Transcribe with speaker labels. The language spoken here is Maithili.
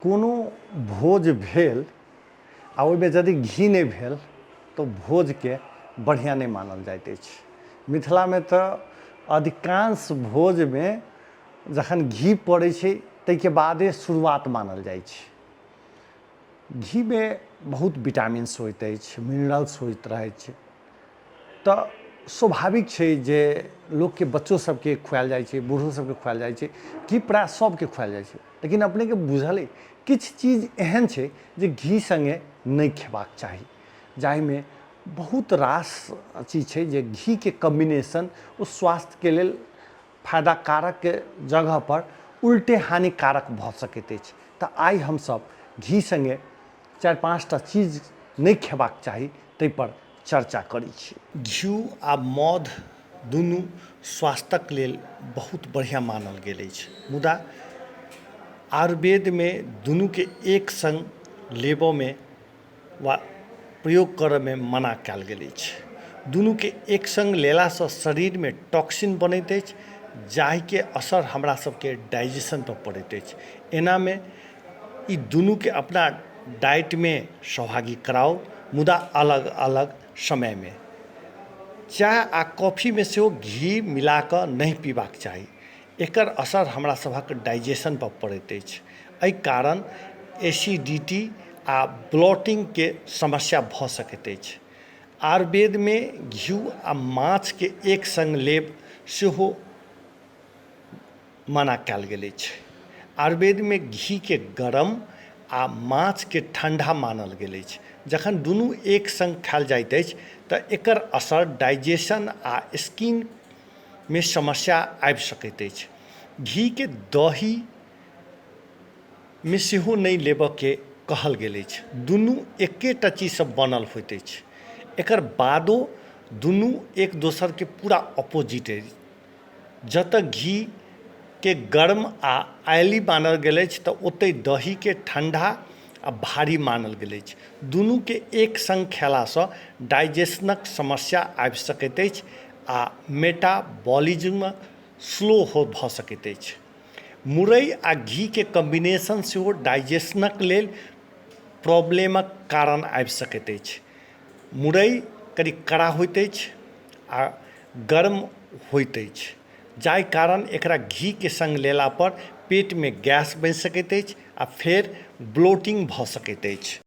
Speaker 1: कोनो भोज भेल आ ओहिमे यदि घी नहि भेल तऽ भोजके बढ़िआँ नहि मानल जाइत अछि। मिथिलामे तऽ अधिकांश भोजमे जखन घी पड़ै छै ताहिके बादे शुरुआत मानल जाइ छै। घीमे बहुत विटामिन्स होइत अछि, मिनरल्स होइत रहै छै। तऽ स्वाभाविक छै जे लोकके बच्चो सबके खुआएल जाइ छै, बूढ़ो सबके खुआएल जाइ छै, घी प्रायः सबके खुआएल जाइ छै। लेकिन अपनेके बुझल अइ किछु चीज एहन छै जे घी सङ्गे नहि खेबाक चाही, जाहिमे बहुत रास चीज छै जे घीके कॉम्बिनेशन ओ स्वास्थ्यके लेल फायदाकारकके जगहपर उल्टे हानिकारक भऽ सकैत अछि। तऽ आइ हमसब घी सङ्गे 4-5टा चीज नहि खेबाक चाही ताहिपर चर्चा करै छी। घिउ आ मध दुनू स्वास्थ्यक लेल बहुत बढ़िआँ मानल गेल अछि, मुदा आयुर्वेदमे दुनूके एक सङ्ग लेबऽमे वा प्रयोग करऽमे मना कयल गेल अछि। दुनूके एक सङ्ग लेलासँ शरीरमे टॉक्सिन बनैत अछि, जाहिके असर हमरा सबके डाइजेशनपर पड़ैत अछि। एनामे ई दुनूके अपना डाइटमे सहभागी कराउ, मुदा अलग अलग समयमे। चाय आ कॉफीमे सेहो घी मिलाकऽ नहि पीबाक चाही। एकर असर हमरा सभक डाइजेशनपर पड़ैत अछि। एहि कारण एसिडिटी आ ब्लोटिंगके समस्या भऽ सकैत अछि। आयुर्वेदमे घी आ माछके एक सङ्ग लेब सेहो मना कयल गेल अछि। आयुर्वेदमे घीके गरम आ माछके ठण्डा मानल गेल अछि। जखन दुनू एक सङ्ग खायल जाइत अछि तऽ एकर असर डाइजेशन आ स्किनमे समस्या आबि सकैत अछि। घीके दहीमे सेहो नहि लेबऽके कहल गेल अछि। दुनू एकेटा चीजसँ बनल होइत अछि। एकर बादो दुनू एक दोसरके पूरा अपोजिट अछि। जतऽ घीके गर्म आ ऑयली मानल गेल अछि तऽ ओतहि दहीके ठण्डा आ भारी मानल गेल अछि। दुनूके एक सङ्ग खेलासँ डाइजेशनक समस्या आबि सकैत अछि आ मेटाबॉलिज्म स्लो भऽ सकैत अछि। मुरइ आ घीके कॉम्बिनेशन सेहो डाइजेशनक लेल प्रॉब्लमक कारण आबि सकैत अछि। मुरइ कनि कड़ा होइत अछि आ गर्म होइत अछि, जाहि कारण एकरा घीके सङ्ग लेलापर पेटमे गैस बनि सकैत अछि आ फेर ब्लोटिंग भऽ सकैत अछि।